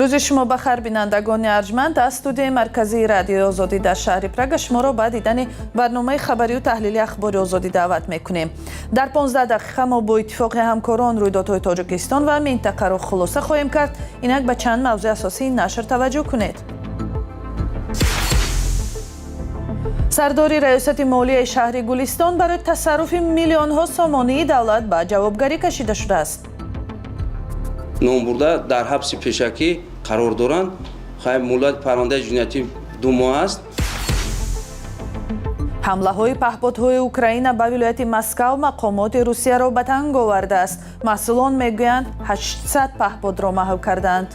Рӯзи шумо ба хайр, бинандагони арҷманд. Аз студияи марказии Радиои Озодӣ дар шаҳри Прага шуморо ба дидани барномаи хабарию таҳлили Ахбори Озодӣ даъват мекунем. Дар 15 дақиқа мо бо иттифоқи ҳамкорон рӯйдодҳои Тоҷикистон ва минтақаро хулоса хоҳем кард. Инак ба чанд мавзӯи асосии нашр таваҷҷӯҳ кунед. Сардори раёсати молияи шаҳри Гулистон барои тасарруфи миллионҳо сомонии давлат ба ҷавобгарӣ кашида шудааст. Номбурда дар ҳабси пешакӣ қарор доранд. Хай, муҳлати парвандаи ҷиноятӣ 2 моҳ аст. Ҳамлаҳои паҳподҳои Украина ба вилояти Москав мақомоти Русияро ба танг овардааст. Масъулон мегӯянд, 800 паҳподро маҳв кардаанд.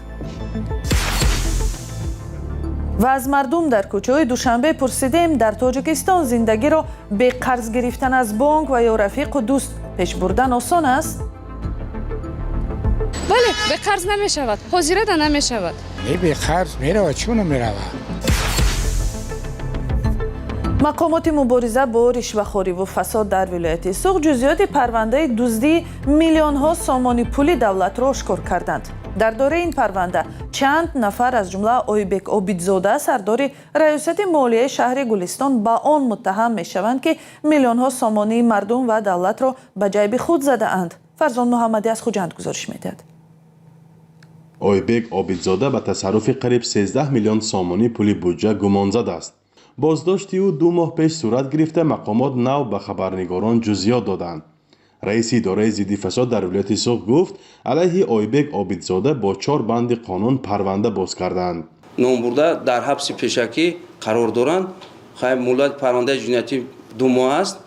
Ва аз мардум дар кӯчаҳои Душанбе пурсидем, дар Тоҷикистон зиндагиро бе қарз гирифтан аз бонк ва ё рафиқу дӯст пеш бурдан осон аст? Бале, бе қарз намешавад, ҳозирада намешавад. Не, бе қарз меравад, чун намеравад. Мақомоти мубориза бо ришвахориву фасод дар вилояти Суғд ҷузъиёти парвандаи дуздии миллионҳо сомони пули давлатро ошкор карданд. Дар доираи ин парванда чанд нафар, аз ҷумла Ойбек Обидзода, сардори раёсати молияи шаҳри Гулистон, ба он муттаҳам мешаванд, ки миллионҳо сомонии мардум ва давлатро ба ҷайби худ задаанд. Фарзон Муҳаммадӣ аз Хуҷанд гузориш медиҳад. Ойбек Обидзода ба тасарруфи қариб 13 миллион сомонӣ пули буҷа гумонзад аст. Боздошти ӯ 2 моҳ пеш сурат гирифта, мақомот нав ба хабарнигорон ҷузъиёт доданд. Раиси идораи зидди фасод дар вилояти Суғд гуфт, алайҳи Ойбек Обидзода бо чор банди қонун парванда боз карданд. Номбурда дар ҳабси пешакӣ қарор доранд. Хай, муҳлати парвандаи ҷиноятӣ 2 моҳ аст.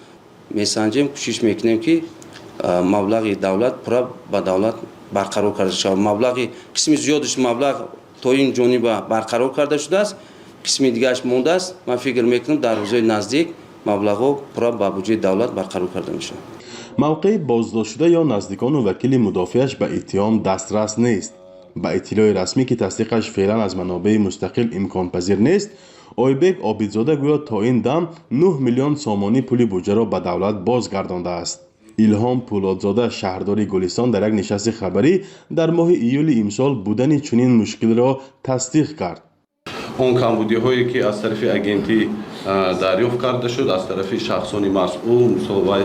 Месанҷем, кӯшиш мекунем, ки маблағи давлат пурра ба давлат барқарор карда шавад. Маблағи қисми зиёдаш, маблағ то ин ҷониба барқарор карда шудааст, қисми дигараш мондааст. Ман фикр мекунам, дар рӯзҳои наздик маблағҳо пурра ба буҷаи давлат барқарор карда мешавад. Мавқеи боздоштшуда ё наздикону вакили мудофиаш ба иттиҳом дастрас нест. Ба иттилои расмӣ, ки тасдиқаш феълан аз манобеи мустақил имконпазир нест, Ойбек Обидзода гӯё то ин дам 9 миллион сомонӣ пули буҷаро ба давлат бозгардондааст. Илҳом Пӯлодзода, шаҳрдори Гулистон, дар як нишасти хабарӣ дар моҳи июли имсол будани чунин мушкилро тасдиқ кард. Он камбудиҳое, ки аз тарафи агентӣ дарёфт карда шуд, аз тарафи шахсони масъул, мисол, вай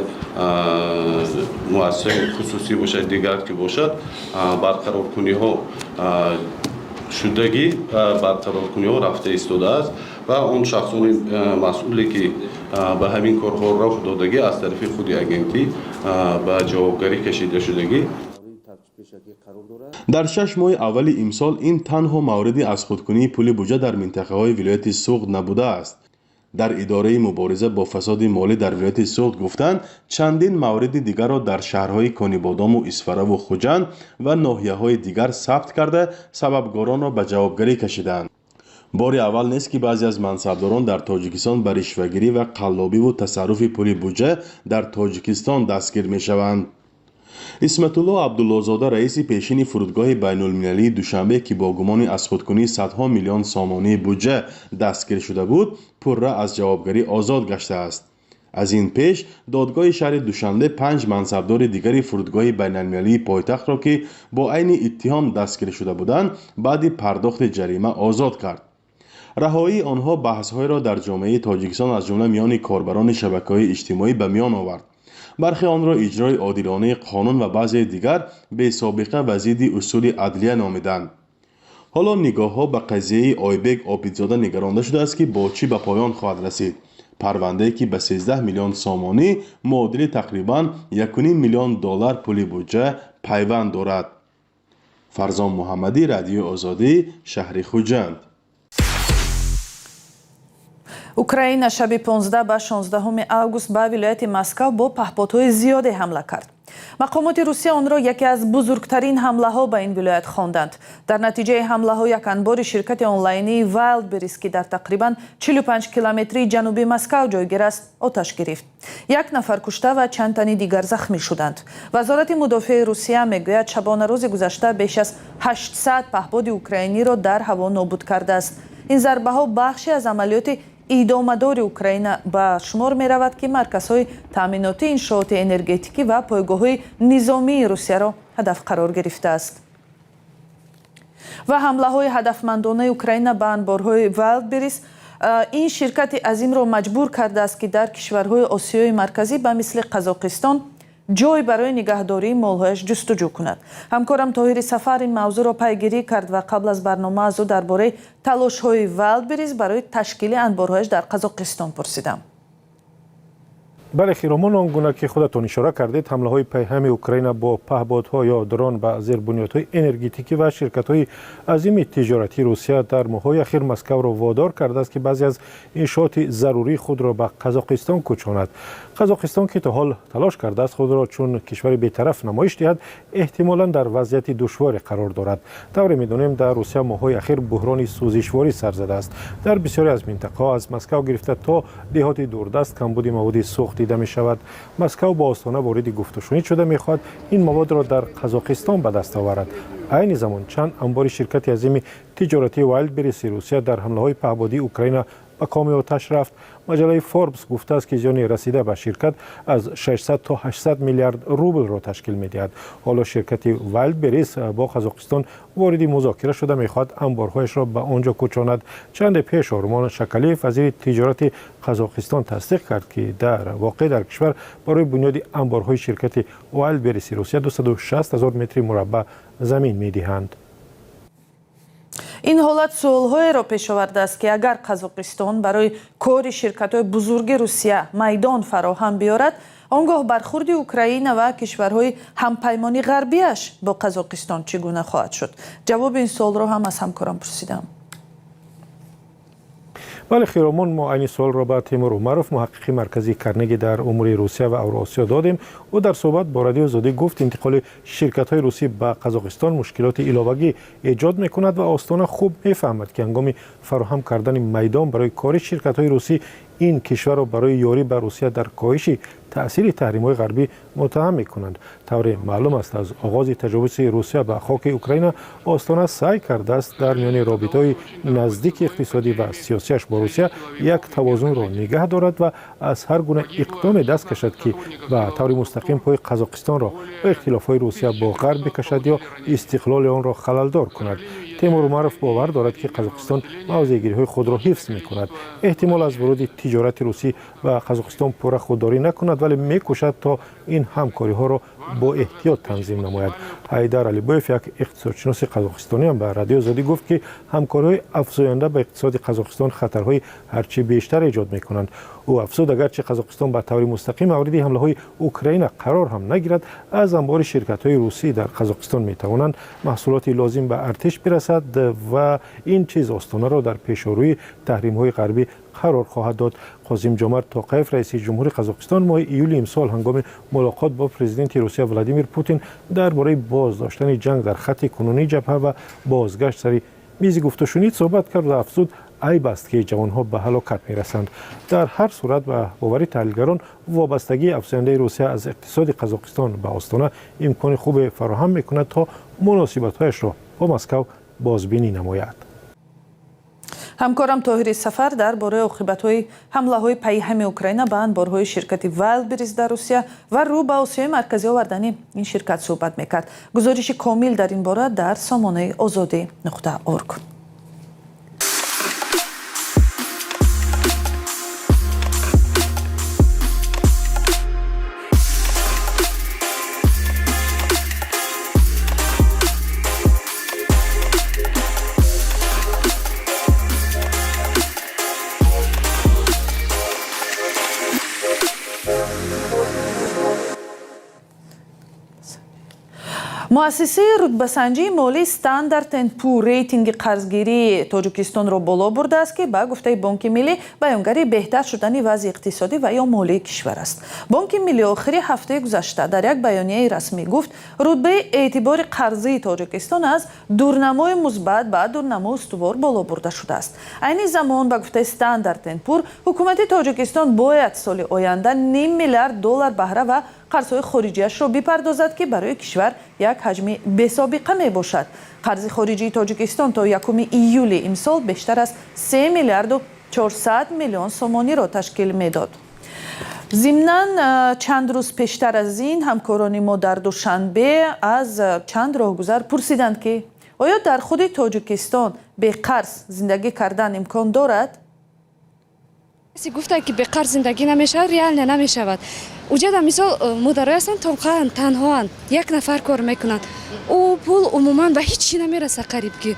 муассисаи хусусӣ бошад, дигар ки бошад, барқароркуниҳо шудагӣ, барқароркуниҳо рафта истодааст ва он шахсони масъуле, ки ба ҳамин корҳо роҳ додагӣ, аз тарафи худи агентӣ ба ҷавобгарӣ кашида шудагӣ. Дар 6 моҳи аввали имсол ин танҳо мавриди аз худкунии пули буҷа дар минтақаҳои вилояти Суғд набудааст. Дар идораи мубориза бо фасоди молӣ дар вилояти Суғд гуфтанд, чандин мавриди дигарро дар шаҳрҳои Конибодому Исфараву Хуҷанд ва ноҳияҳои дигар сабт карда, сабабгоронро ба ҷавобгарӣ кашидаанд. Бори аввал нест, ки баъзе аз мансабдорон дар Тоҷикистон ба ришвагирӣ ва қаллобиву тасарруфи пули буҷа дар Тоҷикистон дастгир мешаванд. Исматулло Абдуллозода, раиси пешини фурудгоҳи байнулмилалии Душанбе, ки бо гумони аз худкунии садҳо миллион сомонии буҷа дастгир шуда буд, пурра аз ҷавобгарӣ озод гаштааст. Аз ин пеш додгоҳи шаҳри Душанбе панҷ мансабдори дигари фурудгоҳи байналмилалии пойтахтро, ки бо айни иттиҳом дастгир шуда буданд, баъди пардохти ҷарима озод кард. Раҳоии онҳо баҳсҳоеро дар ҷомеаи Тоҷикистон, аз ҷумла миёни корбарони шабакаҳои иҷтимоӣ, ба миён овард. Бархе онро иҷрои одилонаи қонун ва баъзеи дигар бесобиқа ва зидди усули адлия номиданд. Ҳоло нигоҳҳо ба қазияи Ойбек Обидзода нигаронда шудааст, ки бо чӣ ба поён хоҳад расид парвандае, ки ба 13 миллион сомонӣ, муодили тақрибан 1,5 миллион доллар пули буҷа пайванд дорад. Фарзон Муҳаммадӣ, Радиои Озодӣ, шаҳри Хуҷанд. Украина шаби 15 ба 16 август ба вилояти Москав бо паҳподҳои зиёде ҳамла кард. Мақомоти Русия онро яке аз бузургтарин ҳамлаҳо ба ин вилоят хонданд. Дар натиҷаи ҳамлаҳо як анбори ширкати онлайнии Вайлдберрис, ки дар тақрибан 45 километри ҷануби Москав ҷойгир аст, оташ гирифт. Як нафар кушта ва чанд тани дигар захмӣ шуданд. Вазорати мудофиаи Русия мегӯяд, шабонарӯзи гузашта беш аз 800 паҳподи украиниро дар ҳаво нобуд кардааст. Ин зарбаҳо бахше аз амалиёти идомадори Украина ба шумор меравад, ки марказҳои таъминоти, иншооти энергетикӣ ва пойгоҳҳои низомии Русияро ҳадаф қарор гирифтааст. Ва ҳамлаҳои ҳадафмандонаи Украина ба анборҳои Вайлдберрис ин ширкати азимро маҷбур кардааст, ки дар кишварҳои Осиёи Марказӣ ба мисли Қазоқистон ҷой барои нигаҳдории молҳояш ҷустуҷӯ кунад. Ҳамкорам Тоҳири Сафар ин мавзӯъро пайгирӣ кард ва қабл аз барнома аз ӯ дар бораи талошҳои Вайлдберрис барои ташкили анборҳояш дар Қазоқистон пурсидам. Бале, Хиромон, он гуна ки худатон ишора кардед, ҳамлаҳои пайҳами Украина бо паҳбодҳо ё дрон ба зербунёдҳои энергетикӣ ва ширкатҳои азими тиҷоратии Русия дар моҳҳои ахир Москавро водор кардааст, ки баъзе аз иншооти зарурии худро ба Қазоқистон кӯчонад. Қазоқистон, ки то ҳол талош кардааст худро чун кишвари бетараф намоиш диҳад, эҳтимолан дар вазъияти душворе қарор дорад. Тавре медонем, дар Русия моҳҳои ахир буҳрони сӯзишворӣ сар задааст. Дар бисёре аз минтақаҳо, аз Москав гирифта то деҳоти дурдаст, камбуди маводи сӯхт дида мешавад. Москав бо Остона вориди гуфтушунид шуда, мехоҳад ин маводро дар Қазоқистон ба даст оварад. Айни замон чанд анбори ширкати азими тиҷоратии Вайлдберриси Русия дар ҳамлаҳои паҳбодии Украина ба коми оташ рафт. Маҷаллаи Форбс гуфтааст, ки зиёни расида ба ширкат аз 600 то 800 миллиард рублро ташкил медиҳад. Ҳоло ширкати Вайлдберрис бо Қазоқистон вориди музокира шуда, мехоҳад анборҳояшро ба он ҷо кӯчонад. Чанде пеш Ормон Шакалиев, вазири тиҷорати Қазоқистон, тасдиқ кард, ки дар воқеъ дар кишвар барои бунёди анборҳои ширкати Вайлдберриси Русия 260 ҳазор метри мураббаъ замин медиҳанд. Ин ҳолат суолҳоеро пеш овардааст, ки агар Қазоқистон барои кори ширкатҳои бузурги Русия майдон фароҳам биёрад, он гоҳ бархурди Украина ва кишварҳои ҳампаймони ғарбиаш бо Қазоқистон чӣ гуна хоҳад шуд? Ҷавоби ин суолро ҳам аз ҳамкорам пурсидам. Бале, Хиромон, мо айни суолро ба Темур Умаров, муҳаққиқи Маркази Карнеги дар умури Русия ва Авроосиё, додем. Ӯ дар суҳбат бо Радиои Озодӣ гуфт, интиқоли ширкатҳои русӣ ба Қазоқистон мушкилоти иловагӣ эҷод мекунад ва Остона хуб мефаҳмад, ки ҳангоми фароҳам кардани майдон барои кори ширкатҳои русӣ ин кишварро барои ёрӣ ба Русия дар коҳиши таъсири таҳримҳои ғарбӣ муттаҳам мекунанд. Тавре маълум аст, аз оғози таҷовузи Русия ба хоки Украина Остона саъй кардааст дар миёни робитаҳои наздики иқтисодӣ ва сиёсиаш бо Русия як тавозунро нигаҳ дорад ва аз ҳар гуна иқдоме даст кашад, ки ба таври мустақим пои Қазоқистонро ба ихтилофҳои Русия бо Ғарб бикашад ё истиқлоли онро халалдор кунад. Темур Умаров бовар дорад, ки Қазоқистон мавзеъгириҳои худро ҳифз мекунад, эҳтимол аз вуруди тиҷорати русӣ ба Қазоқистон пурра худдорӣ накунад, вале мекӯшад то ин ҳамкориҳоро бо эҳтиёт танзим намояд. Ҳайдар Алибоев, як иқтисодшиноси қазоқистониам, ба Радиои Озодӣ гуфт, ки ҳамкориҳои афзоянда ба иқтисоди Қазоқистон хатарҳои ҳарчи бештар эҷод мекунанд. Ӯ афзуд, агарчи Қазоқистон ба таври мустақим мавриди ҳамлаҳои Украина қарор ҳам нагирад, аз анбори ширкатҳои русӣ дар Қазоқистон метавонанд маҳсулоти лозим ба артиш бирасад ва ин чиз Остонаро дар пешорӯи таҳримҳои ғарбӣ қарор хоҳад дод. Қосим Ҷомарт Тоқаев, раиси ҷумҳури Қазоқистон, моҳи июли имсол ҳангоми мулоқот бо президенти Русия Владимир Путин дар бораи боздоштани ҷанг дар хатти кунунии ҷабҳа ва бозгашт сари мизи гуфтушунид суҳбат кард ва афзуд, айб аст, ки ҷавонҳо ба ҳалокат мерасанд. Дар ҳар сурат, ба бовари таҳлилгарон, вобастагии афзояндаи Русия аз иқтисоди Қазоқистон ба Остона имкони хубе фароҳам мекунад, то муносибатҳояшро бо Москав бозбинӣ намояд. Ҳамкорам Тоҳири Сафар дар бораи оқибатҳои ҳамлаҳои пайҳами Украина ба анборҳои ширкати Вайлдберрис дар Русия ва рӯ ба Осиёи Марказӣ овардани ин ширкат суҳбат мекард. Гузориши комил дар ин бора дар сомонаи озодӣ.орг. Муассисаи рутбасанҷии молии Стандарт энд Пур рейтинги қарзгирии Тоҷикистонро боло бурдааст, ки ба гуфтаи Бонки Миллӣ баёнгари беҳтар шудани вазъи иқтисодӣ ва ё молии кишвар аст. Бонки Миллӣ охири ҳафтаи гузашта дар як баёнияи расмӣ гуфт, рутбаи эътибори қарзии Тоҷикистон аз дурнамои мусбат ба дурнамои устувор боло бурда шудааст. Айни замон, ба гуфтаи Стандарт энд Пур, ҳукумати Тоҷикистон бояд соли оянда ним миллиард доллар баҳра ва қарзҳои хориҷиашро бипардозад, ки барои кишвар як ҳаҷми бесобиқа мебошад. Қарзи хориҷии Тоҷикистон то 1 июли имсол бештар аз 3 миллиарду 400 миллион сомониро ташкил медод. Зимнан, чанд рӯз пештар аз ин ҳамкорони мо дар Душанбе аз чанд роҳгузар пурсиданд, ки Оё дар худи Тоҷикистон беқарз зиндагӣ кардан имкон дорад? Касе гуфта, ки беқарз зиндагӣ намешавад, реально намешавад. Уҷада мисол модарое ҳастанд, тоқаанд, танҳоанд, як нафар кор мекунанд, ӯ пул умуман ба ҳеҷ чӣ намераса қариб ки.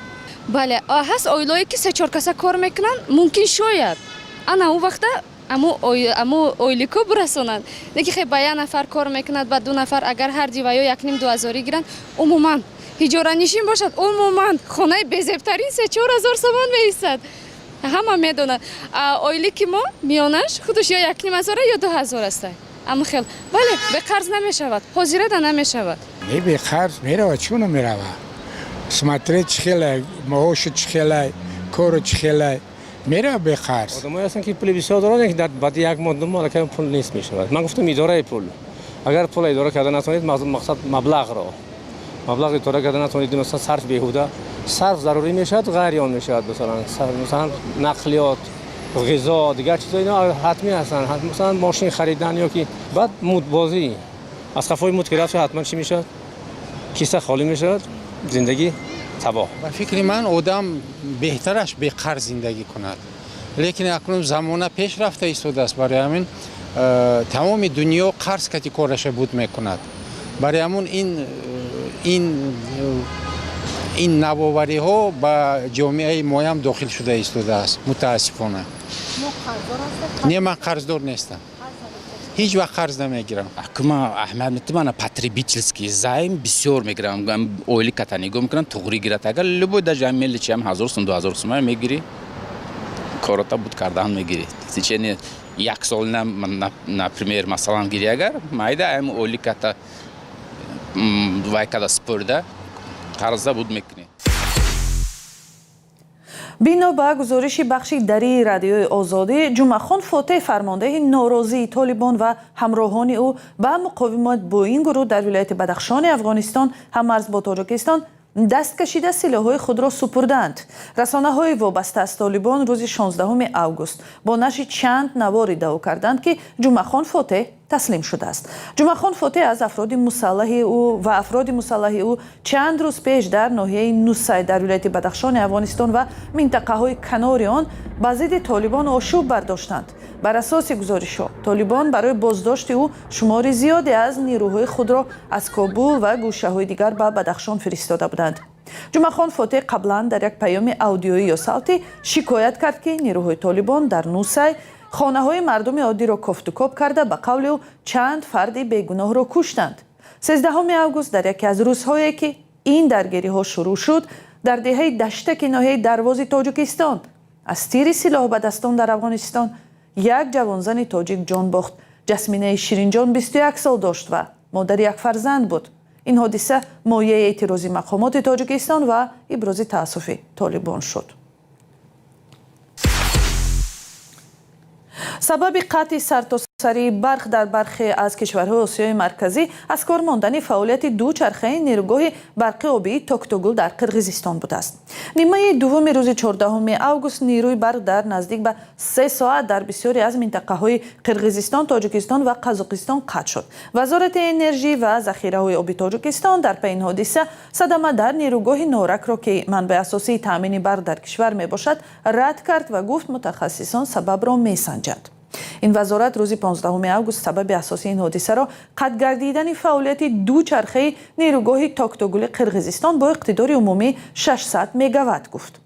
Бале, ҳаст оилое, ки се чор каса кор мекунанд, мумкин, шояд ана он вақта аму ойлико бирасонанд. Лекин хе ба як нафар кор мекунад, ба ду нафар, агар ҳарди ва ё якним ду ҳазорӣ гиранд, умуман иҷоранишин бошад, умуман хонаи безебтарин 3-4 ҳазор сомон меистад, ҳама медонад. Ойлики мо миёнаш худаш ё якним ҳазора, ё 2 ҳазор аста. Ама хел, бале, беқарз намешавад, ҳозирада намешавад. Не, беқарз меравад, чун намеравад? Смотря чӣ хелай маошу, чӣ хелай кору, чӣ хелай меравад беқарз. Одамое ҳастанд, ки пули бисёр доранд, ки дар баъди як моҳ, 2 моҳ аллакай пул нест мешавад. Ман гуфтам, идораи пул, агар пула идора карда натавонед, мақсад маблағ идора карда натавонед, масалан, сарф, беҳуда сарф зарурӣ мешавад, ғайри он мешавад. Масалан, нақлиёт, ғизо, дигар чизо, ино ҳатмӣ ҳастанд. Масалан, мошин харидан ё ки баъд мудбозӣ, аз қафои муд ки рафт, ҳатман чӣ мешавад? Киса холӣ мешавад, зиндагӣ табоҳ. Ба фикри ман, одам беҳтараш беқарз зиндагӣ кунад, лекин акнун замона пеш рафта истодааст. Барои ҳамин тамоми дунё қарз кати кораша буд мекунад. Барои ҳамун ин навовариҳо ба ҷомеаи моям дохил шуда истодааст, мутаассифона. Не, ман қарздор нестам, ҳеҷ вақт қарз намегирам. Акма аҳамият метимана, потребительский займ бисёр мегирам. Оили ката нигоҳ мекунам, туғри гирад. Агар любой, даже мелочи ҳам, 1000 сум, 2000 сум мегирӣ, корота буд кардан мегирӣ. В течение як сол, например, масалан, гирӣ, агар майда ам оили ката вай када спурда қарза буд мекунӣ. Бино ба гузориши бахши дарии Радиои Озодӣ, Ҷумъахон Фотеҳ, фармондеҳи норозии Толибон, ва ҳамроҳони ӯ ба муқовимат бо ин гурӯҳ дар вилояти Бадахшони Афғонистон, ҳаммарз бо Тоҷикистон, даст кашида, силоҳҳои худро супурдаанд. Расонаҳои вобаста аз Толибон рӯзи 16 август бо нашри чанд навор иддао карданд, ки Ҷумъахон Фотеҳ таслим шудааст. Ҷумъахон Фотеҳ аз афроди мусаллаҳи ӯ ва афроди мусаллаҳи ӯ чанд рӯз пеш дар ноҳияи Нусай дар вилояти Бадахшони Афғонистон ва минтақаҳои канори он ба зидди Толибон ошӯб бардоштанд. Бар асоси гузоришҳо, Толибон барои боздошти ӯ шумори зиёде аз нирӯҳои худро аз Кобул ва гӯшаҳои дигар ба Бадахшон фиристода буданд. Ҷумъахон Фотеҳ қаблан дар як паёми аудиоӣ ё савтӣ шикоят кард, ки нирӯҳои Толибон дар Нусай хонаҳои мардуми оддиро кофтукоб карда, ба қавли ӯ, чанд фарди бегуноҳро куштанд. 13 август, дар яке аз рӯзҳое ки ин даргириҳо шурӯъ шуд, дар деҳаи Даштаки ноҳияи Дарвози Тоҷикистон аз тири силоҳбадастон дар Афғонистон як ҷавонзани тоҷик ҷон бохт. Ҷасминаи Ширинҷон 21 сол дошт ва модари як фарзанд буд. Ин ҳодиса мояи эътирози мақомоти Тоҷикистон ва ибрози таассуфи Толибон шуд. Сабаби қатъи сартосарии барқ дар бархе аз кишварҳои Осиёи Марказӣ аз кор мондани фаъолияти ду чархаи нерӯгоҳи барқи обии Токтогул дар Қирғизистон будааст. Нимаи дуввуми рӯзи 14 август нерӯи барқ дар наздик ба 3 соат дар бисёре аз минтақаҳои Қирғизистон, Тоҷикистон ва Қазоқистон қатъ шуд. Вазорати энержӣ ва захираҳои оби Тоҷикистон дар пайи ин ҳодиса садама дар нерӯгоҳи Норакро, ки манбаи асосии таъмини барқ дар кишвар мебошад, рад кард ва гуфт, мутахассисон сабабро месанҷанд. Ин вазорат рӯзи 15 август сабаби асосии ин ҳодисаро қатъ гардидани фаъолияти ду чархаи нерӯгоҳи Токтогули Қирғизистон бо иқтидори умумии 600 мегаватт гуфт.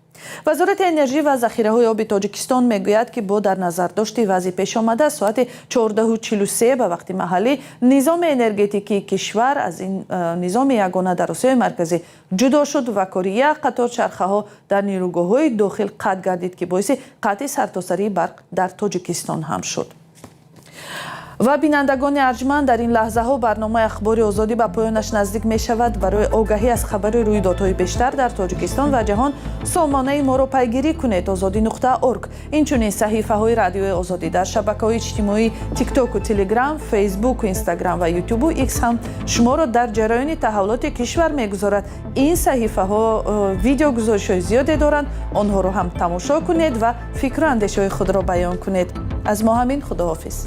Вазорати энержӣ ва захираҳои оби Тоҷикистон мегӯяд, ки бо дар назардошти вазъи пешомада соати 14:43 ба вақти маҳаллӣ низоми энергетикии кишвар аз ин низоми ягона дар Осиёи Марказӣ ҷудо шуд ва кори як қатор чархаҳо дар нерӯгоҳҳои дохил қатъ гардид, ки боиси қатъи сартосарии барқ дар Тоҷикистон ҳам шуд. Ва бинандагони арҷманд, дар ин лаҳзаҳо барномаи Ахбори Озодӣ ба поёнаш наздик мешавад. Барои огаҳӣ аз хабари рӯйдодҳои бештар дар Тоҷикистон ва ҷаҳон сомонаи моро пайгирӣ кунед: озодӣ.org. Инчунин саҳифаҳои Радиои Озодӣ дар шабакаҳои иҷтимоӣ Тиктоку, Телеграм, Фейсбуку, Инстаграм ва Ютубу Икс ҳам шуморо дар ҷараёни таҳаввулоти кишвар мегузорад. Ин саҳифаҳо видеогузоришҳои зиёде доранд, онҳоро ҳам тамошо кунед ва фикру андешаҳои худро баён кунед. Аз мо ҳамин. Худоҳофиз.